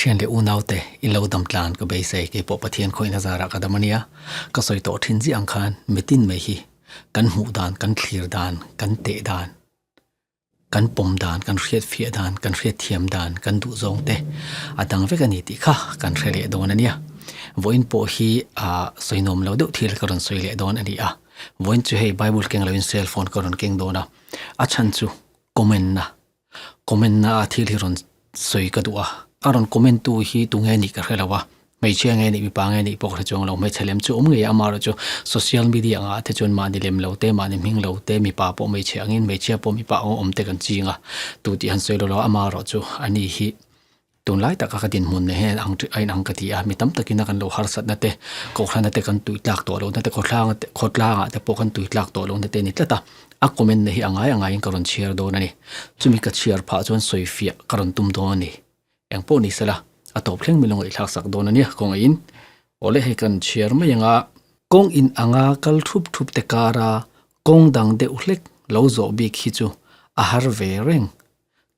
Thian leh unaute in lo dam tlan ka beisei keipawh Pathian khawihna zarah ka dam ania. Ka sawi tawh thin ziah ang khan mitin mai hi kan hmuh dan, kan thlir dan, kan teh dan, kan pawm dan, kan hriat fiah dan, kan hriat thiam dan, kan duh zawng te a dang vek a ni tih kha kan hre leh dawn ania. Vawiin pawh hi ah sawi nuam lo deuh thil ka rawn sawi leh dawn a ni a. Vawiin chu hei Bible keng loin cell phone ka rawn keng dawn a, a chhan chu comment na comment na a thil hi rawn sawi ka duh a, a rawn comment tu hi tunge nih ka hre lo a, hmeichhia nge nih mipa nge nih pawh ka hre chuang lo, hmeichhe lem chu awm ngei a amaherawhchu chu social media angah te chuan mahni lem lo te mahni hming lo te mipa pawh hmeichhe angin hmeichhia pawh mipa ang awm te kan ching a, tu tih han sawi lo lo a amaherawhchu chu ani hi Tunlai taka ka dinhmun nen hian ang a inang ka ti a, mi tam takin a kan lo harsatna te, kohhrana te kan tui tlak tawh lohna te, khawthlanga te khawtlangah te pawh kan tui tlak tawh lohna te a ni tlat a, a comment na hi a ngai a ngaiin ka rawn chhiar dawn a ni. Chumi ka chhiar phah chuan sawi fiah ka rawn tum dawn a ni. Eng pawh ni sela, a tawp thleng min lo ngaihthlak sak dawn a nia, kawngaihin. Awle hei kan chhiar mai ang a. Kawng in anga kal thup thup te kara kawng dang deuh hlek lo zawh bik hi chu a har ve reng.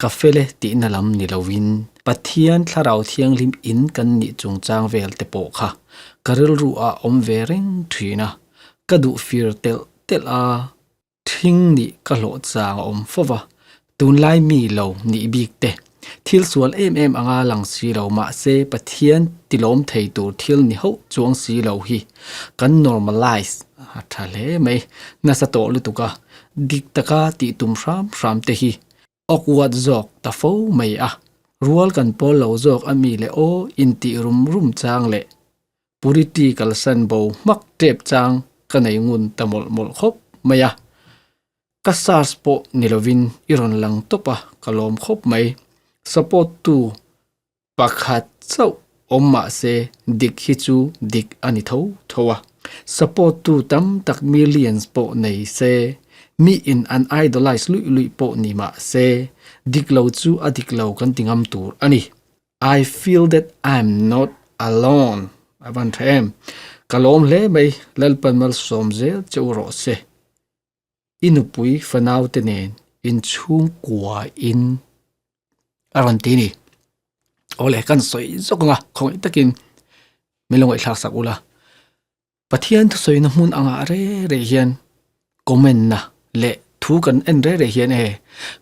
Ka fel e tihna lam ni loin Pathian Thlarau Thianghlim in kan nih chungchang vel te pawh kha ka rilru ah awm ve reng thin a, ka duh fir telh telh a, thing nih ka hlawh chang a awm fo va, tunlai mi lo nih bik te thil sual em em anga lang si lo mahse Pathian tilawm thei tur thil ni hauh chuang si lo hi kan normalise a tha hle mai, nasa tawh lutuk a, dik taka tih tum hram hram te hi awkward zawk ta fo mai a, rual kan pawl lo zawk a mi leh aw intih rum rum chang leh purity kalsan bo hmak tep chang ka nei ngun ta mawlh mawlh khawp mai a, ka search pawh ni lovin i rawn lang tawp a ka lawm khawp mai, support tu Pakhat chauh awm mah se dik hi chu dik a ni tho tho a. Support tu tam tak millions pawh nei se, mi in an idolize luih luih pawh ni mah se, dik lo chu a dik lo kan ti ngam tur a ni. I feel that I'm not alone a van tha em. Ka lawm hle mai, Lalpan malsawm zel che u rawh se. I nupui fanaute nen inchhungkua in a rawn ti ni. Awle kan sawi zawk ang a, khawngaih takin min lo ngaihthlak sak ula. Pathian thusawina hmun angah re re hian comment na leh thu kan en re re hian e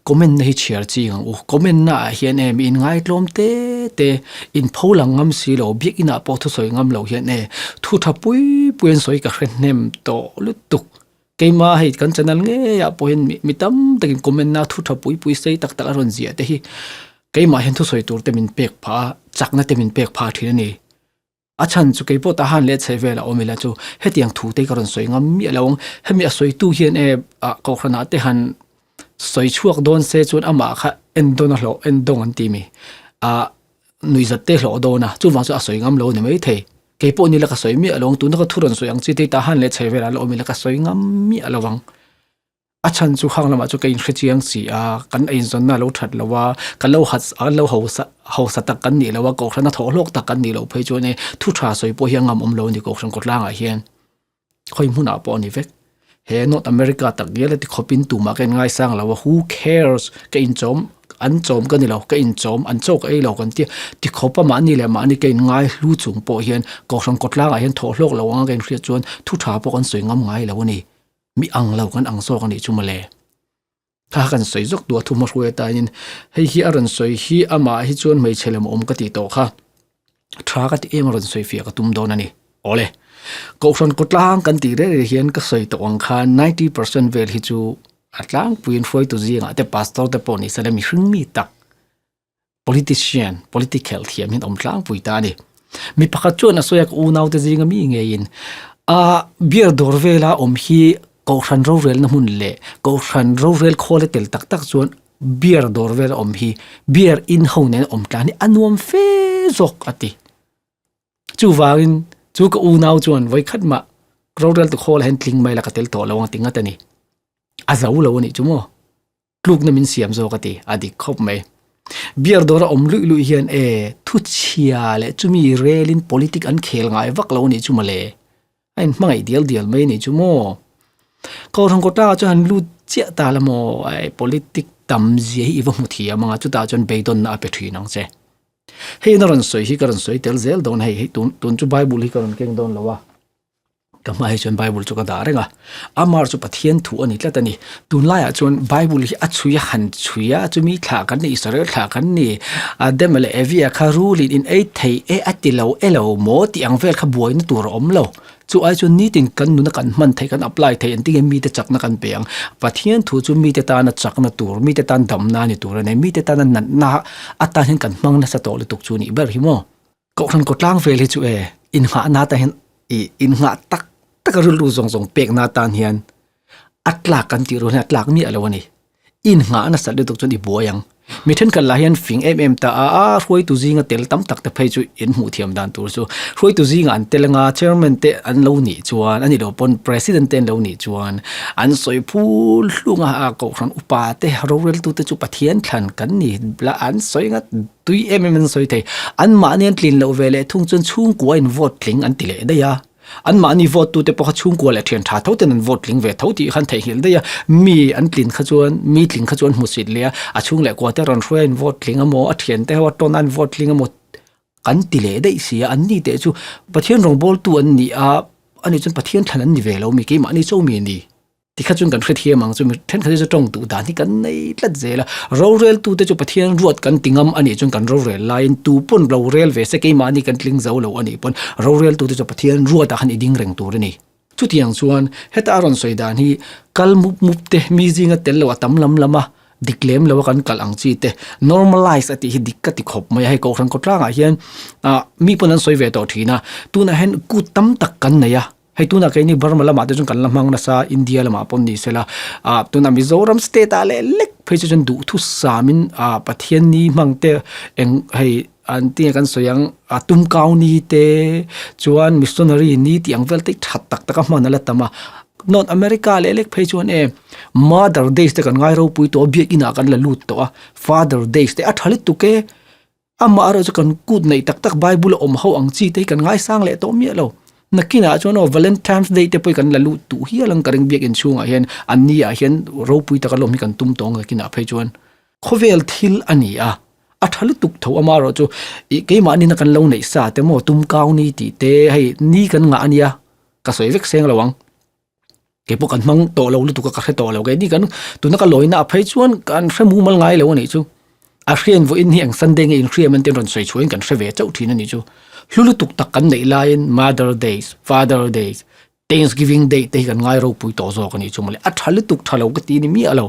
comment na hi chhiar ching ang u. Comment na ah hian e mi inngaitlawm te te in pho lang ngam si lo biakinah pawh thusawi ngam lo hian e thu tha pui pui an sawi ka hre hnem tawh lutuk. Keimah hei kan channel ngeiah pawh hian mi tam takin comment na thu tha pui pui sei tak tak a rawn ziah te hi keimah hian thusawi tur te min pek phah a, chakna te min pek phah thin a ni. A chhan chu keipawh ta han let chhe vel a awm ila chu hetiang thu te hi ka rawn sawi ngam miah lo ang. Hemi a sawitu hian e ah kohhranah te han sawi chhuak dawn se chuan amah kha en dawn a hlawh en dawng an ti mi ah nuihzat te hlawh dawn a chuvang chu a sawi ngam lo a ni maithei. Kei pawh ni la ka sawi miah lo ang tuna ka thu rawn sawi ang chi te ta han leh chhe velah la awm ila ka sawi ngam miah lo ang. A chhan chu khang lamah chu ka inhre chiang si a, kan einzawnna a lo that lo a, ka lo hat a lo hausa hausa tak kan nih lo a, kohhran a thawh hlawk tak kan nih loh phei chuan e thu tha sawi pawh hi a ngam awm lo a ni kohhran kawtlangah hian khawi hmunah pawh a ni vek. He North America tak ngial a ti khawpin tumah ka inngaisang lo a, who cares ka inchawm an chawm ka ni lo, ka inchawm an chaw ka ei lo kan tia ti khawp a mahni leh mahni ka inngai hlu chung pawh hian kohhran kawtlangah hian thawh hlawk lo anga ka inhriat chuan thu tha pawh kan sawi ngam ngai lo a ni. Mi ang lo kan ang zawk a nih chu mawle. Kha kan sawi zawk duh a thu hmahruai atangin hei hi a rawn sawi hi amah hi chuan hmeichhe lem awm ka tih tawh kha tha ka ti em a rawn sawi fiah ka tum dawn a ni. Awle, Kohhran kawtlang kan tih reh reh hian ka sawi tawh ang khan 90% vel hi chu a tlangpuiin hruaitu zingah te pastor te pawh ni sela mihring mi tak politician, political thiam hian awm tlangpui ta a ni. Mi pakhat chuan a sawi a ka unaute zinga mi ngeiin a beer dawr vela awm hi Kohhran rorelna hmun leh Kohhran rorel khawl a tel tak tak chuan beer dawr vela awm hi beer in ho nen awm tlan hi a nuam fe zawk a ti. Chuvangin chu ka unau chuan vawikhat mah rorel tu khawl hian tling mai la ka tel tawh lo ang ti ngat a ni. A zo lo a nih chu maw? Tlukna min siam zawk a ti, a dik khawp mai. Beer dawr a awm luih luih hian e thu chhia leh chumi relin politic an khel ngai vak lo a nih chu mawle. A inhmangaih dial dial mai a nih chu maw? Kohhran kawtah chuan han lut chiah ta la maw? Ai politic tam zia hi i va hmu thiam ang a, chutah chuan beidawnna a pe thin ang che. Hei in a rawn sawi hi ka rawn sawi tel zel dawn hei hei tun tun chu Bible hi ka rawn keng dawn lo a. Ka hma hi chuan Bible chu ka dah reng a, amar chu Pathian thu a ni tlat a ni. Tunlaiah chuan Bible hi a chhui a han chhui a, chumi thlah kan ni, Israel thlah kan ni, Adama leh Evia kha rulin in ei thei e a ti lo e lo maw tih ang vel kha buaina tur a awm lo. Chu ai chuan nitin kan nuna kan hman theih, kan apply theih engtin nge mite chakna kan pe ang. Pathian thu chu mite tana chakna tur, mite tan damna a ni tur a ni, mite tana natna atan hian kan hmang nasa tawh lutuk chu a nih ber hi maw. Kohhran kawtlang vel hi chu e, innghahna atan hian ih innghah tak tak a rilru zawng zawng pekna atan hian a tlak kan tih rual hian a tlak miah lo a ni. Innghah nasat lutuk chuan i buai ang. Mi thenkhat lah hian fing em em ta a, a hruaitu zinga tel tam tak te phei chu in hmuh thiam dan tur chu hruaitu zingah an tel anga chairman te an lo nih chuan a ni lo pawn president te an lo nih chuan an sawi phul hlung a, a kohhran upa te roreltu te chu Pathian thlan kan ni la an sawi ngat. Tui em em an sawi thei. Anmahni an tlin loh ve leh thung chuan chhungkua in vote tling an ti leh daih a. Anmahni vote tute pawh kha chhungkua leh thian tha tho ten an vote tling ve tho tih khan theihnghilh daih a. Mi an tlin kha chuan mi tling kha chuan hmusit leh a, a chhung leh kua te rawn hruai a in vote tling emaw, a thian te ho a tawn a an vote tling emaw kan ti leh daih si a. Anni teh chu Pathian rawngbawltu an ni a, ani chuan Pathian thlan an ni ve lo mi, keimahni cho mi a ni. Tikha chuan kan hrethiam ang chu mi thenkhat hi chu tawng duh dan hi kan nei tlat zel a, roreltu te chu Pathian ruat kan ti ngam a nih chuan kan rorel laiin tu pawn rorel ve se keimahni kan tling zo lo a nih pawn roreltu te chu Pathian ruatah khan i ding reng tur a ni. Chutiang chuan heta a rawn sawi dan hi kal mup mup te mi zinga tel lo a tam lam lam a, dik lem lo a kan kalh ang chi te normalize a tih hi dik ka ti khawp mai a, hei Kohhran khawtlangah hian ah mi pawn an sawi ve tawh thin a, tunah hian kut tam tak kan nei a. Hei tunah keini Burma lamah te chuan kan la hmang nasa India lamah pawh ni sela ah tunah Mizoram state ah leh lek phei chu chuan duhthusam in ah Pathian ni hmang te eng hei an tinge kan sawi ang ah tumkau ni te chuan missionary ni tih ang vel te hi tha tak tak a hman a la tam a North America leh lek phei chuan e Mother days te kan ngai ropui tawh a biakin ah kan la lut tawh a Father days te a tha lutuk e. Amah erawh chu kan kut neih tak tak Bible a awm ho ang chi te hi kan ngaisang leh tawh miah lo. Nakinah chuan aw Valentine's Day te pawh hi kan la luh duh hial ang ka ring biakinn chhungah hian an ni ah hian ropui taka lawm hi kan tum tawh ang nakinah phei chuan khawvel thil a ni a, a tha lutuk tho amah erawh chu ih keimahni na kan lo neih sa te maw tumkau ni tih te hei ni kan ngah a nia ka sawi vek seng lo ang. Kei pawh kan hmang tawh lo lutuk a ka hre tawh lo kei ni kan tuna ka lawina a phei chuan kan hre mumal ngai lo a nih chu a hrian vawiin hi eng Sunday nge inhriam an tin rawn sawi chhuahin kan hre ve chauh thin a nih chu hlu lutuk tak kan neih laiin Mother Days Father Days Thanksgiving Day te hi kan ngai ropui tawh zawk a nih chu mawle a tha lutuk tha lo ka ti ni miah lo.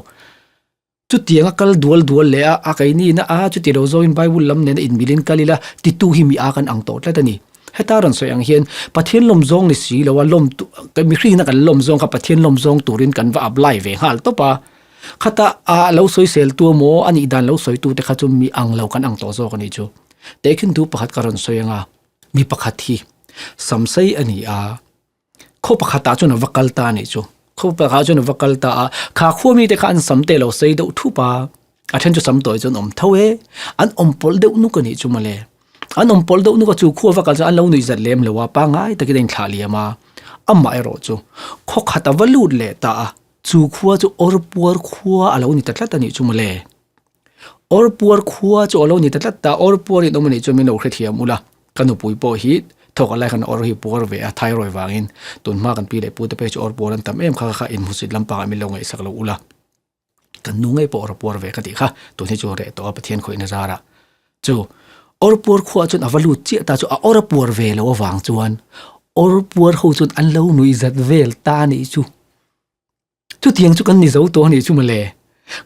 Chutianga kal dual dual leh a, a keini na a, chuti lo zawin Bible lam nena inmilin kal ila titu hi mi a kan ang tawh tlat a ni. Heta rawn sawi ang hian Pathian lawm zawng ni si lo a, lawm tu, mihring-na kan lawm zawng kha Pathian lawm zawng turin kan va apply ve nghal tawp a. Khata a lo sawisel tu emaw a nih dan lo sawi tu te kha chu mi ang lo kan ang tawh zawk a nih chu. Tehkhin thu pakhat ka rawn sawi ang a, mi pakhat hi samsei a ni a, Khaw pakhatah chuan a va kal ta a nih chu. Khaw pakhatah chuan a va kal ta a, kha khua mite kha an sam te lo sei deuh thup a, a then chu sam tawi chuan awm tho e, an awm pawlh deuh nuk a nih chu mawle. An awm pawlh deuh nuk a chu khua va kal chuan an lo nuih zat lem lo a, pangngai takin a inthlah liam a, amah erawh chu khaw khat a va lut leh ta a, chu khua chu awrpuar khua a lo ni ta tlat a nih chu mawle. Awrpuar khua chu a lo ni ta tlat ta, awrpuar in awm a nih chuan min lo hrethiam ula, ka nupui pawh hi thawk a lai khan awr hi puar ve a, thyroid vangin tun hma kan pi leh pu te phei chu awrpuar an tam em kha kha inhmusit lampangah min lo ngaihsak lo ula, kan nu ngei pawh awr puar ve ka tih kha tun hi chu reh tawh a Pathian khawihna zarah chu awrpuar khuaah chuan a va lut chiah ta chu a awr a puar ve loh avang chuan awrpuar ho chuan an lo nuihzat vel ta a nih chu. Chutiang chu kan ni zo tawh a nih chu mawle.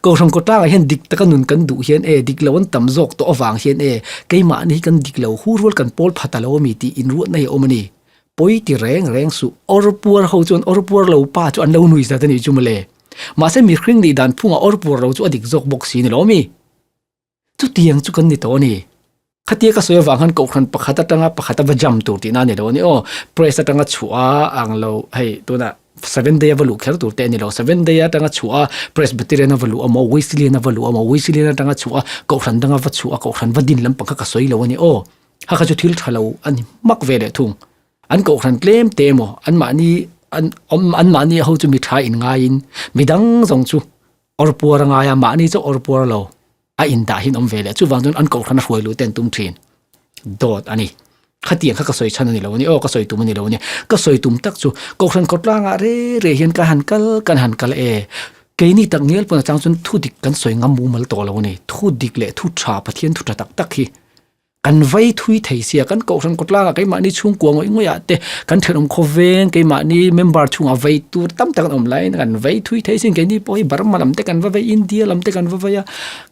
Kohhran kawtlangah hian dik taka nun kan duh hian e, dik lo an tam zawk tawh avang hian e, keimahni hi kan dik lo, hu rual kan pawl pha ta lo a mi tih inruatna hi a awm a ni. Pawi ti reng reng suh. Awrpuar ho chuan awrpuar lo pa chu an lo nui zat a nih chu mawle. Mahse mihring nih dan phungah awrpuar lo chu a dik zawk bawk si ni lo mi. Chutiang chu kan ni tawh a ni. Khatia ka sawi avang khan kohhran pakhat atanga pakhat a va jam tur tihna a ni lo a ni aw. Press atanga chhuah a ang lo hei tunah seven day a va luh kher tur te a ni lo. Seven day atanga chhuah a Presbyterian a va luh amaw Wesleyan a va luh amaw Wesleyan atanga chhuah a kohhran danga va chhuah a kohhran va din lampang kha ka sawi lo a ni aw. Kha kha chu thil tha lo a ni hmak ve leh thung. An kohhran tlem te emaw anmahni an awm anmahni ho chu mi tha inngaiin midang zawng chu Awrpuar a ngai a, mahni chu awrpuar lo a indah hi an awm ve leh. Chuvang chuan an kohhran a hruai luh te an tum thin. Dawt a ni. Khatiang kha ka sawi chhan a ni lo a ni. Aw ka sawi tum a ni lo a ni. Ka sawi tum tak chu Kohhran khawtlangah re re hian ka han kal kan han kal e. Keini tak ngial pawn atang chuan thu dik kan sawi ngam mumal tawh lo a ni. Thu dik leh thu tha Pathian thu tha tak tak hi kan vai thui thei sia. Kan Kohhran khawtlangah keimahni chhungkua ngawih ngawihah te kan thenawm khawveng keimahni member chhungah vai tur tam tak an awm laiin kan vai thui thei sin. Keini pawh hi Burma lam te kan va vei India lam te kan va vei a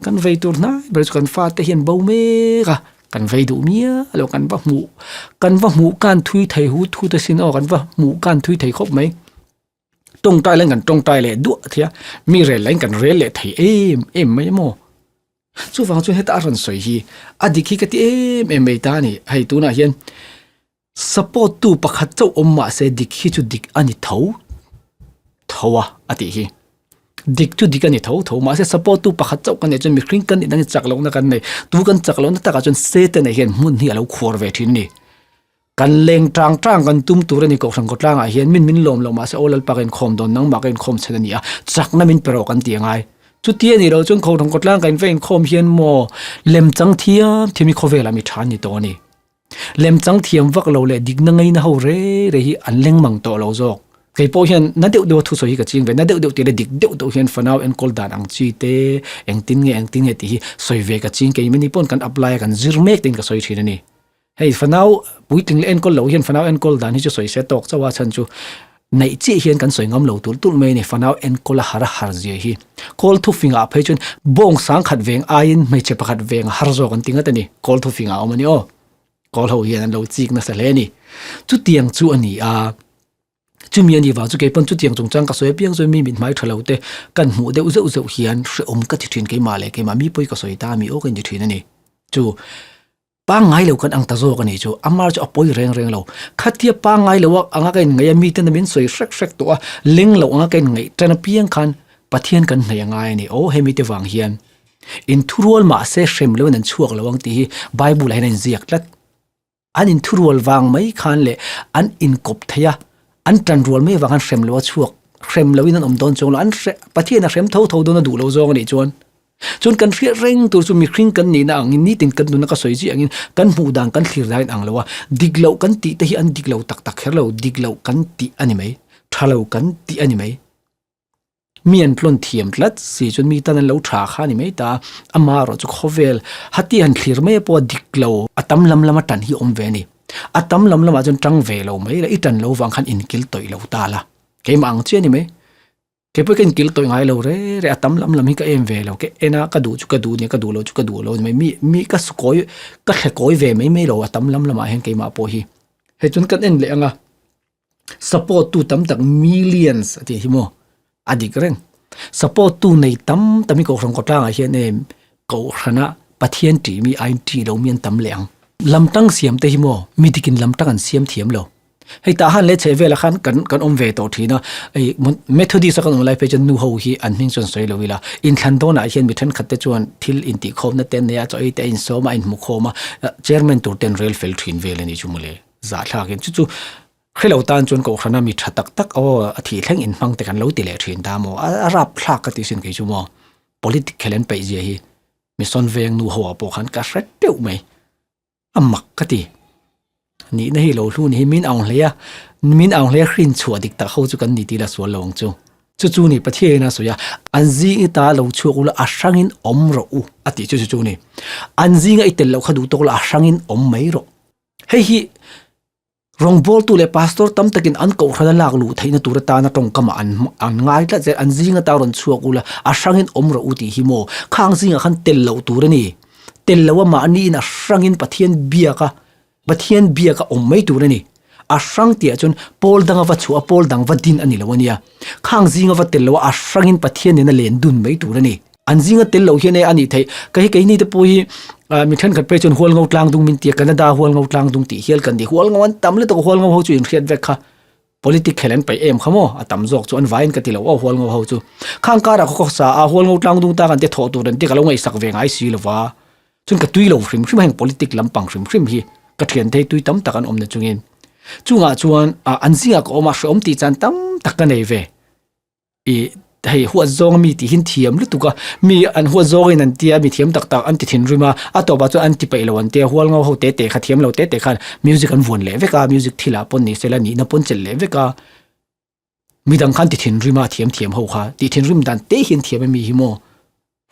kan vei tur hnai ber chu kan fate hian bo mek a. Kan vei duh mial lo, kan va hmuh, kan va hmuh kan thui thei hu thu te sin aw, kan va hmuh kan thui thei khawp mai. Tawngtai lain kan tawngtai leh duah thei a, mi rel lain kan rel leh thei em em mai maw. Chuvang chuan heta a rawn sawi hi a dik hi ka ti em em mai ta a ni. Hei tunah hian support tu pakhat chauh awm mah se dik hi chu dik a ni tho tho a a tih hi. Dik chu dik a ni tho tho mahse support tu pakhat chauh kan neih chuan mihring kan nih dangin chak lohna kan nei. Tu kan chak lohna takah chuan Satan-a hian hmun hi a lo khuar ve thin a ni. Kan leng tang tang kan tum tur a ni Kohhran khawtlangah hian min min lawm lo mahse aw Lalpa ka inkhawm dawn nangmah ka inkhawm chhan a ni a, chakna min pe rawh kan ti a ngai. Chuti a nih loh chuan Kohhran khawtlang kan va inkhawm hian maw lemchang thiam thiam hi khawvelah mi tha an ni tawh a ni. Lemchang thiam vak lo leh dikna ngaina ho re re hi an leng mang tawh lo zawk. Kei pawh hian na deuh deuh a thusawi hi ka ching ve, na deuh deuh tih leh dik deuh deuh hian fanau enkawl dan ang chi te, engtin nge engtin nge tih hi sawi ve ka ching. Kei mani pawn kan apply a kan zir mek tiin ka sawi thin a ni. Hei fanau puitling leh enkawl loh hian fanau enkawl dan hi chu sawi se tawk chauh a chhan chu Neih chiah hian kan sawi ngam lo tulh tulh mai a ni, fanau enkawl a har a har zia hi. Kawl thufingah phei chuan bawng sang khat veng aiin hmeichhe pakhat veng a har zawk an ti ngat a ni, kawl thufingah a awm a ni aw. Kawl ho hian an lo chik nasa hle a ni. Chutiang chu a ni a, chumi a ni vang chu keipawn chutiang chungchang ka sawi apiang chuan mi mithmai tha lo te kan hmuh deuh zeuh zeuh hian hrehawm ka ti thin keimah leh keimah mi pawi ka sawi ta a mi aw ka inti thin a ni. Chu. Pangngai lo kan ang ta zawk a nih chu, amar chu a pawi reng reng lo. Khatia pangngai lo anga ka inngaih a, miten a min sawi hrek hrek tawh a, leng lo anga ka inngaih tan apiang khan Pathian kan hnaih a ngai a ni. Aw, hemi te vang hian inthurual mahse hrem loin an chhuak lo ang tih hi Bible ah hian a inziak tlat. An inthurual vang mai khan leh an inkawp thei a, an tanrual mai vang khan hrem lo a chhuak, hrem loin an awm dawn chuang lo. An hre, Pathian a hrem tho tho dawn a duh lo zawng a nih chuan. Chuan kan hriat reng tur chu mihring kan nihna angin nitin kan nuna ka sawi zui angin kan hmuh dan kan thlir dan ang lo a, dik loh kan tih te hi an dik lo tak tak kher lo, dik loh kan tih a ni mai, tha lo kan tih a ni mai. Mi an tlawn thiam tlat si chuan mi tan an lo tha kha a ni mai ta, amaherawh chu khawvel hati han thlir mai pawh a dik lo, a tam lam lama tan hi awm ve a ni. A tam lam lamah chuan tang ve lo mai la, i tan lo vang khan inkil tawih lo ta la, keimah ang chiah a ni mai. Kei pawh ka inkil tawih ngai lo re re a tam lam lam hi ka em ve lo ke en a ka duh chu ka duh nia ka duh lo chu ka duh lo ni mai mi mi ka sukawi ka thle kawi ve mai mai lo a tam lam lamah hian keimah pawh hi hei chuan kan en leh ang a support tu tam tak millions a tih hi maw a dik reng support tu nei tam tam hi kohhran khawtlangah hian em kohhrana Pathian tih mi aiin tih lo mi an tam leh ang lamtang siam te hi maw mi dikin lamtang an siam thiam lo. Hei tah han leh chheh velah khan kan kan awm ve tawh thin a, hei Methodist a kan awm lai phei chuan nu ho hi an hming chuan sawi lo ila, inthlan dawnah hian mi thenkhat te chuan thil intihkhawmna te an nei a, chaw ei te a insawm a, a inhmukhawm a, chairman tur te an rel fel thin vel a nih chu mawle, zahthlak in chu chu hrelo tan chuan kohhrana mi tha tak tak aw a thih thleng inhmang te kan lo ti leh thin ta maw, a rapthlak ka tih sin kei chu maw, politic khel an peih zia hi mission veng nu ho ah pawh khan ka hre teuh mai. A mak ka ti. Nihna hi lo hlu ni hi min aung hle a, min aung hle hrin chhuah dik tak ho chu kan ni tih la sual lo ang chu. Chu chu ni Pathian a sawi a, an zing i ta lo chhuak ula a hrangin awm rawh u a tih chu chu chu ni. An zinga i tel loh kha duh tawk la a hrangin awm mai rawh. Hei hi Rawngbawltu leh pastor tam takin an kohhran a lak luh theihna tur atana tawngkamah an an ngai tlat zel. An zinga ta rawn chhuak ula, a hrangin awm rawh u tih hi maw? Khang zingah khan tel loh tur a ni. Tel loh a mahniin a hrangin Pathian biaka Pathian biaka awm mai tur a ni. A hrang tihah chuan pawl danga va chhuah a, pawl dang va din a ni lo a nia. Khang zinga va tel loh a, a hrangin Pathian nena len dun mai tur a ni. An zinga tel loh hian e a nih theih. Ka hi keini te pawh hi mi thenkhat phei chuan Hualngo tlang dung min ti a, Canada Hualngo tlang dung tih hial kan ni. Hualngo an tam lutuk a, Hualngo ho chu inhriat vek kha. Politic khel an paih em kha maw? A tam zawk chu an vaiin ka ti lo aw Hualngo ho chu. Khang karah khaw khawsa a Hualngo tlang dung tak an te thawh tur an ti ka lo ngaihsak ve ngai si lo va. Chuan ka tui lo hrim hrim a heng politic lampang hrim hrim hi ka thian thei tui tam tak an awm na chungin. Chungah chuan an zingah ka awm a, hrehawm tih chan tam tak ka nei ve. I. Hei huat zawng mi tih hin thiam lutuk a, mi an huat zawngin an tia mi thiam tak tak an ti thinrim a, a tawpah chuan an ti peih lo an tia hual ngo ho te te kha thiam lo te te khan music an vuan leh vek a, music thilah pawn ni sela nihna pawn chelh leh vek a, midang khan ti thinrim a thiam thiam ho kha tih thinrim dan te hian thiam a mi hi maw.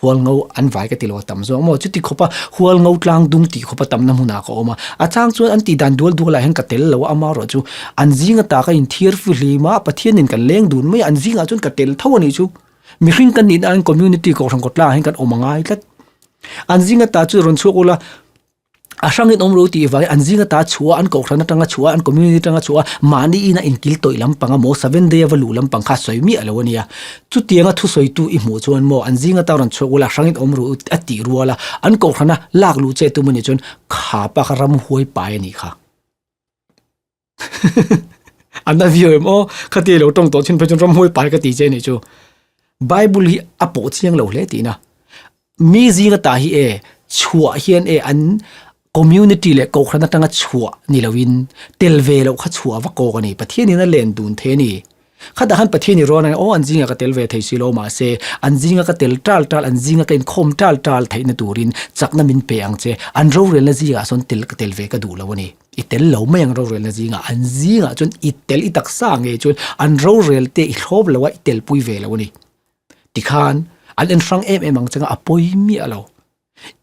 Hual ngo an vai ka ti lo a tam zawk maw? Chuti khawpa hual ngo tlang dung tih khawpa tamna hmunah ka awm a, a chang chuan an tih dan dual dualah hian ka tel lo a, amaherawh chu an zinga ta ka inthiar fu hlim a, Pathianin kan leng dun mai a, an zingah chuan ka tel tho a nih chu. Mihring kan nihna an community kohhran kawtlaah hian kan awm a ngai tlat. An zinga ta chu rawn chhuak ula. A hrangin awm lo tih vangin an zinga ta chhuah a, an kohhran atanga chhuah a, an community atanga chhuah a, mahni ina inkil tawih lampang a maw, seven day a va luh lampang kha a sawi miah lo a nia. Chutianga thusawitu i hmuh chuan maw an zinga ta rawn chhuak ula, a hrangin awm ru a tih rual a, an kohhrana lak luh che tum a nih chuan kha pa kha ramhuai pai a nih kha. An a viau em aw, khati lo tawng tawh chin phei chuan ramhuai pai ka ti che nih chu. Bible hi a pawh chiang lo hle tihna. Mi zinga ta hi e chhuah hian e an community leh kohhran atanga chhuah ni loin tel ve loh kha chhuah va kawk a ni. Pathianin a len dun thei a ni. Khatah khan Pathian i rawn a, aw an zinga ka tel ve thei si lo mahse an zinga ka tel tal tal, an zinga ka inkhawm tal tal theihna turin chakna min pe ang che, an rorelna zingah sawn tel ka tel ve ka duh lo a ni. I tel lo mai ang rorelna zingah, an zingah chuan i tel i taksa ngei chuan an rorel te i thlawp lo a, i telpui ve lo a ni. Tikhan an en hrang em em ang changa a pawi miah lo.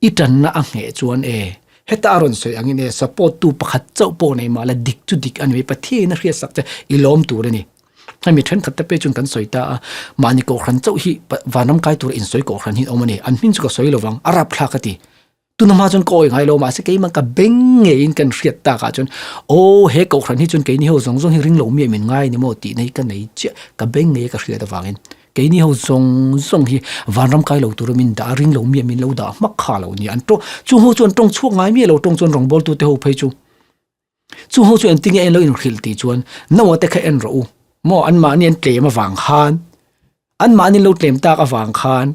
I tanna a ngheh chuan e, heta a rawn sawi angin e, support tu pakhat chauh pawh nei mah la dik chu dik a ni mai, Pathianin a hriatsak che i lawm tur a ni. Hemi thenkhat te pawh chuan kan sawi ta a, mahni kohhran chauh hi vanram kai tura insawi kohhran hi an awm a ni, an hming chu ka sawi lovang, a rapthlak a ti. Tuna hma chuan ka awi ngai lo mahse keimah ka beng ngeiin kan hriat takah chuan aw he kohhran hi chuan keini ho zawng zawng hi ring lo mi min ngai a ni maw tih na hi ka nei chiah, ka beng ngei a ka hriat avangin keini ho zawng zawng hi vanram kai lo tura min dah a ring lo mi min lo dah hmak kha lo ni an tawng chung ho chuan tawng chhuak ngai miah lo tawng chuan rawngbawltu te ho phei chu chung ho chu engtin nge en lo inhrilh tih chuan naua te kha en rawh u maw anmahni an tlem avang khan anmahni lo tlem tak avang khan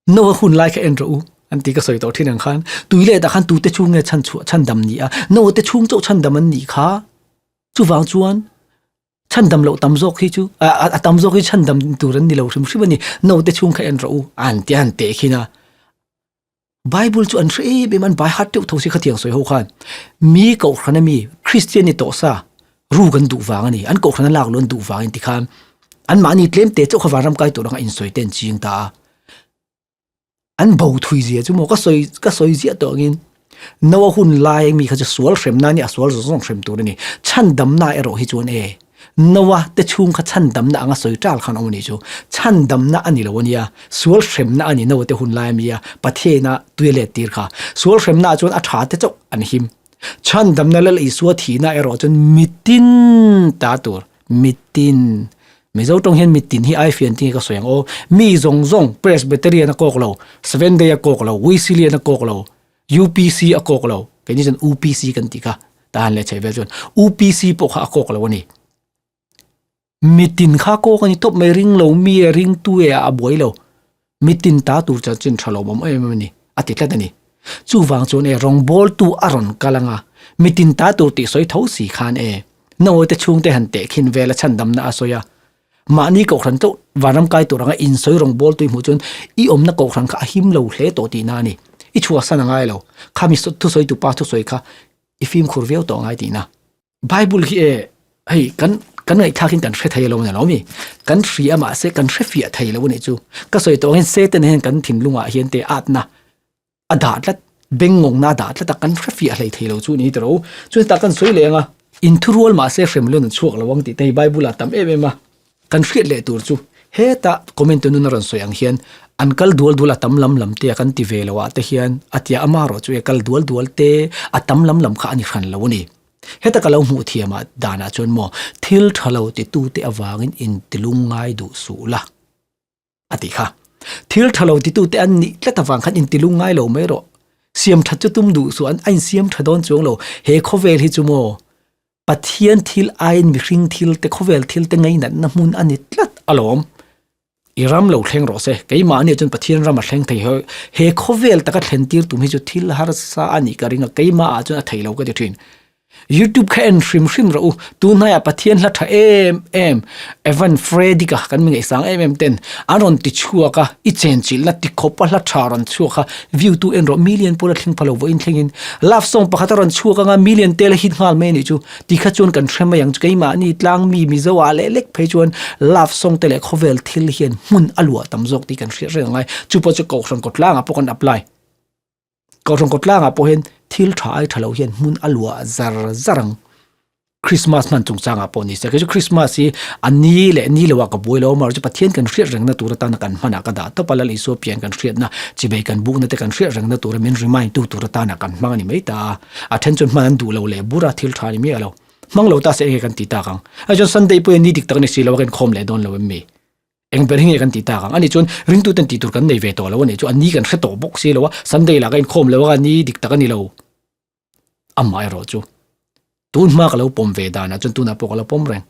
Noa hun lai kha en rawh u, an ti ka sawi tawh thin ang khan. Tui leh tah khan tute chhung nge chhan chhuah chhandam ni a, Noa te chhung chauh chhandam an nih kha. Chuvang chuan chhandam loh tam zawk hi chu a tam zawk hi chhandam tur an ni lo hrim hrim a ni. Noa te chhung kha en rawh u, an ti a han teh khin a. Bible chu an hre em em a, an bai hat deuh tho si khatiang sawi ho khan. Mi kohhran a mi, Kristian ni tawh sa, ru kan duh vang a ni, an kohhran a lak luh an duh vangin tikhan anmahni tlem te chauh kha vanram kai tur anga insawi te an ching ta a. An bo thui zia chu maw ka sawi ka sawi ziah tawh angin Noa hun lai mi kha chu sual hremna a ni a, sual zawng zawng hrem tur a ni. Chhandamna erawh hi chuan e Noa te chhung kha chhandamna anga sawi tal khan awm a nih chu. Chhandamna a ni lo a nia, sual hremna a ni Noa te hun lai ami a Pathian-a tui a let tir kha. Sual hremna ah chuan a tha te chauh an him. Chhandamna Lal Isua thihna erawh chuan mitin ta tur, mitin. Mizo tawng hian mitin hi ai fian tinge ka sawi ang aw. Mi zawng zawng Presbyterian a kawk lo, Seventh-day a kawk lo, Wesleyan a kawk lo, UPC a kawk lo, keini chuan UPC kan tih kha tahan leh chheh vel chuan UPC pawh kha a kawk lo a ni. Mitin kha kawk a ni tawp mai, ring lo mi e, ring tu e a buai lo. Mitin ta tur chanchin tha lo awm em em a ni, a ti tlat a ni. Chuvang chuan e, rawngbawltu a rawn kal ang a, mitin ta tur tih sawi tho si khan e, naute chhungte han tehkhin vel a chhandamna a sawi a. Mahni kohhran chauh vanram kai tur anga insawi rawngbawltu i hmuh chuan i awmna kohhran kha a him lo hle tawh tihna a ni. I chhuahsan a ngai lo, khami thusawitu pa thusawi kha i fimkhur viau tawh a ngai tihna. Bible hi e hei kan kan ngaihthlak in kan hre thei lo a ni lo mi kan hria mahse kan hre fiah thei lo a nih chu ka sawi tawh angin Satan hian kan thinlungah hian te atna a dah tlat bengngawngna a dah tlat a kan hre fiah hlei thei lo chu a ni tawh chuan hetah kan sawi leh ang a inthurual mahse hremlun an chhuak lo ang tih te hi Bible ah tam em em a kan hriat leh tur chu hetah comment te nun a rawn sawi ang hian an kal dual dual a tam lam lam te a kan ti ve lo ah te hian a tia amaherawh chu e kal dual dual te a tam lam lam kha a ni hran lo a ni. Heta ka lo hmuh thiam ah danah chuan maw thil tha lo titute avangin intilung ngai duh suh la a ti kha. Thil tha lo titute an nih tlat avang khan intilung ngai lo mai rawh. Siam that chu tum duh suh an a insiam tha dawn chuang lo. He khawvel hi chu maw Pathian thil aiin mihring thil te khawvel thil te ngainatna hmun a ni tlat alawm. I ram lo thleng rawh se, keimahni chuan Pathian ram a thleng thei hawi, he khawvel taka thlen tir tum hi chu thil harsa a nih ka ring a, keimahah chuan a thei lo ka ti thin. YouTube kha en hrim hrim rawh u. Tun hnaiah Pathian hla tha em em Evan Freddick-a kan mi ngaihsang em em ten an rawn ti chhuak a, i chenchilhna ti khawp a hla tha rawn chhuak a, view tu en rawh million pawh la thleng pha lo vawiin thlengin love song pakhat a rawn chhuak anga million te la hit nghal mai a nih chu. Ti kha chuan kan hre mai ang chu keimahni tlangmi Mizo ah leh lek phei chuan love song te leh khawvel thil hian hmun a luah tam zawk tih kan hriat reng angai. Chu pawh chu Kohhran kawtlangah pawh kan apply. Kohhran kawtlangah pawh hian thil tha ai tha lo hian hmun a luah zar zar ang. Christmas hman chungchangah pawh ni se kei chu Christmas hi a ni leh ni loah ka buai lo a mahse Pathian kan hriat rengna tur atana kan hmanah ka dah tawp a Lal Isua pian kan hriatna chibei kan bukna te kan hriat rengna tura min remind tu tur atana kan hmang a ni mai ta a. A then chuan hman an duh lo leh bur a thil tha a ni miah lo. Hmang lo ta se enge kan ti tak ang. A chuan Sunday pawhin ni dik tak a ni si lo a kan inkhawm leh dawn lo em mi? Eng ber hi nge kan ti tak ang? Ani chuan ringtu ten tih tur kan nei ve tawh lo a nih chu a ni kan hre tawh bawk si lo a, Sunday lah ka inkhawm lo a ni dik tak a ni lo. Amah erawh chu tun hma ka lo pawm ve danah chuan tunah pawh ka lo pawm reng.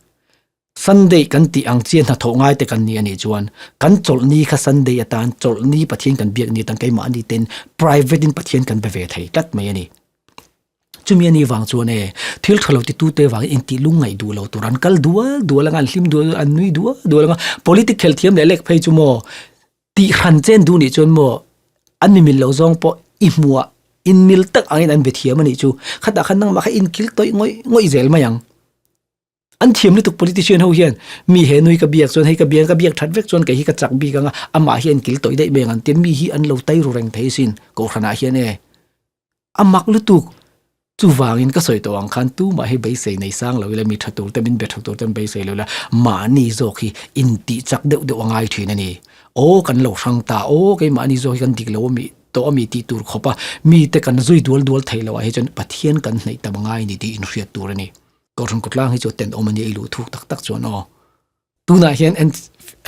Sunday kan tih ang chian hnathawh ngai te kan ni a nih chuan kan chawlhni kha Sunday atan chawlhni Pathian kan biak ni atan keimahni ten private in Pathian kan be ve thei tlat mai a ni. Chumi a nih vang chuan e thil tha lo ti tute vangin intih lungngaih duh lo tur an kal dual dual anga an hlim dual dual an nui dual dual anga politic khel thiam leh lek phei chu maw tih hran chen duh nih chuan maw an mi mil lo zawng pawh i hmuh ah inmil tak angin an be thiam a nih chu khatah khan nangmah kha inkil tawih ngawih ngawih zel mai ang. An thiam lutuk politician ho hian mi he nui ka biak chuan hei ka biak ka biak that vek chuan kei hi ka chak bik anga amah hi an kil tawih daih mai ang an tia mi hi an lo tai ru reng thei sin kohhranah hian e a mak lutuk chuvangin ka sawi tawh ang khan tumah hi beisei nei sang lo ila mi tha tur te min be tha tur te an beisei lo ila mahni zawk hi intih chak deuh deuh a ngai thin a ni aw kan lo hrang ta aw keimahni zawk hi kan dik lo ami tawh ami tih tur khawp a mite kan zui dual dual thei lo ah hi chuan Pathian kan hnaih tam a ngai a ni tih inhriat tur a ni. Kohhran kawtlang hi chu tenawm a nia i luh thuk tak tak chuan aw. Tunah hian en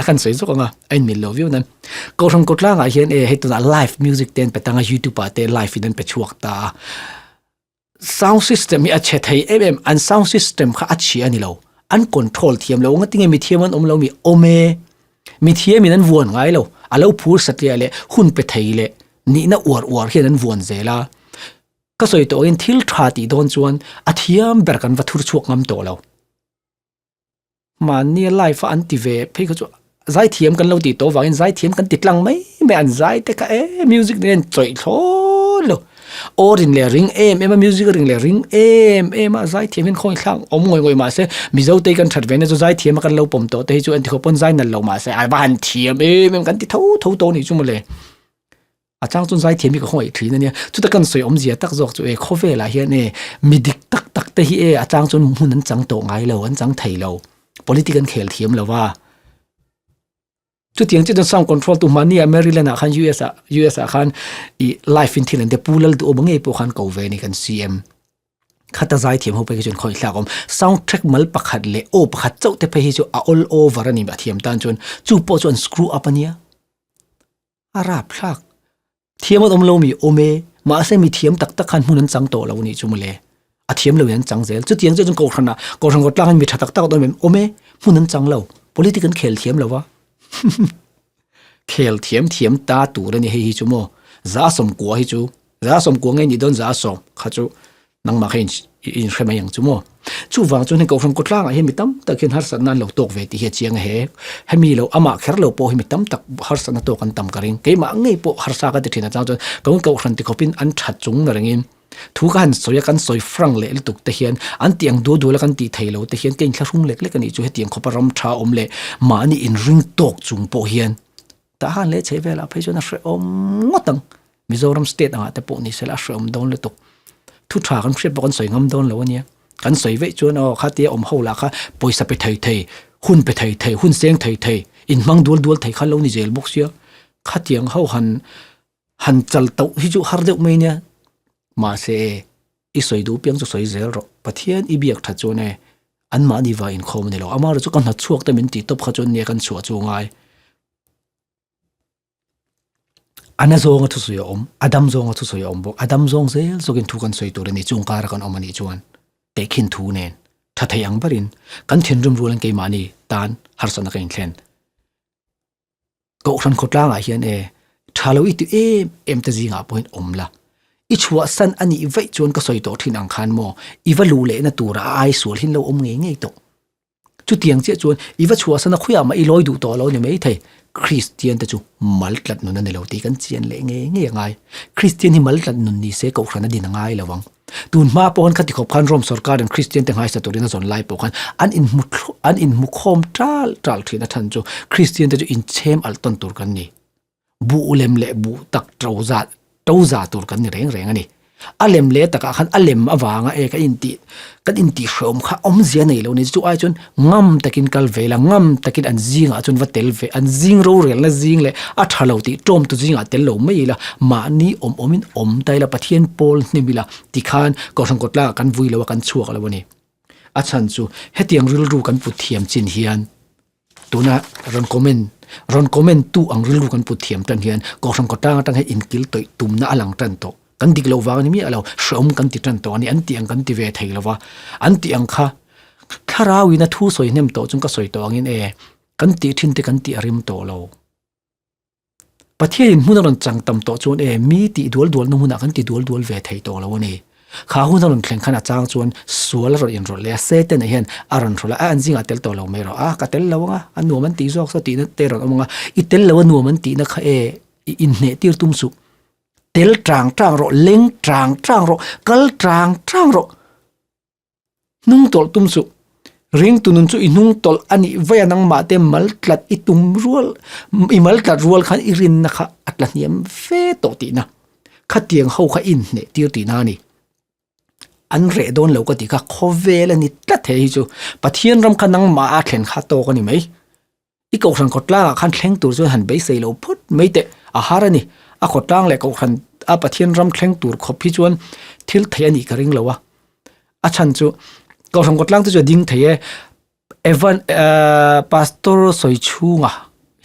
a kan sawi zawk anga a inmil lo viau nan. Kohhran kawtlangah hian e hei tunah live music te an pe tang a youtube ah te live in an pe chhuak ta a. Sound system hi a chhe thei em em an sound system kha a chhia a ni lo. An control thiam lo ngatinge mithiam an awm lo mi awm e. Mithiam in an vuan ngai lo. A lo phur satliah leh hun pe thei leh nihna uar uar hian an vuan zel a. Ka sawi tawh angin thil tha tih dawn chuan a thiam ber kan va thur chhuak ngam tawh lo. Mahnia life a an ti ve phei kha chu zaithiam kan lo tih tawh vangin zaithiam kan ti tlang mai mai an zai te kha e music nen chawih thlawt lo. Aw rin leh ring em em a music ring leh ring em em a zaithiam hian khawi thlak awm ngawih ngawih mahse Mizo te kan that ve na chu zaithiam a kan lo pawm tawh te hi chu engti khawp pawn zai nalh lo mahse a va han thiam em em kan ti tho tho tawh a nih chu mawle. A chang chuan zaithiam hi ka khawngaih thin a nia. Chuta kan sawi awmzia tak zawk chu e khawvelah hian e mi dik tak tak te hi e a chang chuan hmun an chang tawh ngai lo, an chang thei lo. Politic an khel thiam lo va. Chutiang chiah chuan sound control tu hmahni ah Maryland ah khan US ah US ah khan i live in thil an ti Pu Lalduhawma ngei pawh khan ko ve a ni kan CM. Khata zaithiam ho phei hi chuan khawihlak a awm. Sound track mal pakhat leh aw pakhat chauh te phei hi chu a all over a ni a thiam tan chuan chu pawh chu an screw up a nia. A rap thlak. Thiam an awm lo mi awm e, mahse mi thiam tak tak khan hmun an chang tawh lo nih chu mawle. A thiam lo in an chang zel. Chutiang chiah chuan kohhran ah, kohhran kawt tlang in mi tha tak tak an awm em? Awm e, hmun an chang lo. Politic an khel thiam lo va. Khel thiam thiam ta tur a ni hei hi chu maw. Za sawmkua hi chu, za sawmkua nge nih dawn za sawm kha chu Nangmah kha i inhre mai ang chu maw? Chuvang chuan hei Kohhran kawtlangah hian mi tam tak hian harsatna an lo tawk ve tih hi a chiang a he. Hemi lo amah kher lo pawh hi mi tam tak harsatna tawk an tam ka ring. Keimah ngei pawh harsa ka ti thin a chang chuan kan Kohhran tikhawpin an that chung na rengin thu ka han sawi a kan sawi frank leh lutuk te hian an tih ang dual dual a kan tih thei lo te hian ka inthlahrung lek lek a nih chu hetiang khawpa ram tha awm leh mahni inring tawk chung pawh hian tah han leh chhe velah phei chuan a hrehawm ngawt ang. Mizoram state angah te pawh ni sela a hrehawm dawn lutuk. Thu tha kan hriat pawh kan sawi ngam dawn lo a nia. Kan sawi veih chuan aw khatia awm ho lah kha pawisa pe thei thei, hun pe thei thei, hun seng thei thei, inhmang dual dual thei kha lo ni zel bawk sia. Khatiang ho han han chal tauh hi chu har deuh mai nia. Mahse i sawi duh piang chu sawi zel rawh. Pathian i biak that chuan e anmahni va inkhawm a ni lo. Amaherawhchu ka hnachhuak te min tih tawp kha chuan nia kan chhuah chu ngai. A na zawnga thusawi a awm, a dam zawnga thusawi a awm bawk. A dam zawng zel zawkin thu kan sawi tur a ni, chung kara kan awm a nih chuan tehkhin thu nen tha thei ang berin kan thinrim rualin keimahni tan harsatna ka inthlen. Kohhran khawtlangah hian e tha lo i ti em em te zingah pawhin awm la. I chhuahsan a nih vaih chuan ka sawi tawh thin ang khan maw, i va luh lehna tura a ai sual hin lo awm ngei ngei tawh. Chutiang chiah chuan i va chhuahsan a khawiah mah i lawi duh tawh lo ni maithei. Kristian te chu mal tlat nun a ni lo tih kan chian leh ngei ngei a ngai. Kristian hi mal tlat nun ni se Kohhran a din a ngai lo ang. Tun hma pawh khan khati khawp khan Rome sorkarin Kristian te nghaisa turin a zawn lai pawh khan an inhmu an inhmu khawm tal tal thin a chhan chu Kristian te chu inchhem alh tawn tur kan ni. Buh lem leh buh tak to za to za tur kan ni reng reng a ni. A lem leh takah khan a lem avanga e ka intih kan intih hreawm kha awmzia nei lo ni. Chu ai chuan ngam takin kal ve la, ngam takin an zingah chuan va tel ve, an zing rorelna zing leh a tha lo tih tawmtu zingah tel lo mai ila, mahni awm awmin awm ta ila, Pathian pawl hnem ila tikhan Kohhran kawtlangah kan vui lo a, kan chhuak lo a ni. A chhan chu hetiang rilru kan put thiam chin hian Tuna rawn comment rawn comment tu ang rilru kan put thiam tan hian Kohhran khawtlang atang hian inkil tawih tumna a lang tan tawh. Kan dik loh vang a ni miah lo, hreawm kan ti tan tawh a ni, an tih ang kan ti ve thei lo va, an tih ang kha thlarauin a thu sawi hnem tawh chung ka sawi tawh angin e, kan tih thin te kan tih a rim tawh lo. Pathianin hmun a rawn chang tam tawh chuan e, mi tih dual dualna hmunah kan ti dual dual ve thei tawh lo a ni. Kha hun a rawn thleng khan a chang chuan sual a rawn inrawlh leh a, Satan-a hian a rawn rawlh a, a an zingah tel tawh lo mai rawh, a ka tel lo ang a, a nuam an tih zawk saw tihna te rawn awm ang a, i tel lo a nuam an tihna kha e, i inhneh tir tum suh. Tel tang tang rawh, leng tang tang rawh, kal tang tang rawh. Hnung tawlh tum suh. Ringtu nun chu i hnung tawlh a nih vaia nangmah te mal tlat i tum rual, i mal tlat rual khan i rinna kha a tla hniam ve tawh tihna. Khatiang ho kha i inhneh tir tihna a ni. An reh dawn lo ka tih kha khawvel a ni tlat he hi chu. Pathian ram kha nangmah a thlen kha tawk a ni mai. I kohhran khawtlangah khan thleng tur chuan han beisei lo phawt mai teh a har a ni. A khawtlang leh kohhran a Pathian ram thleng tur khawp hi chuan thil theih a nih ka ring lo a. A chhan chu kohhran khawtlang te chu a ding thei e. Evan eh Pastor Sawichhunga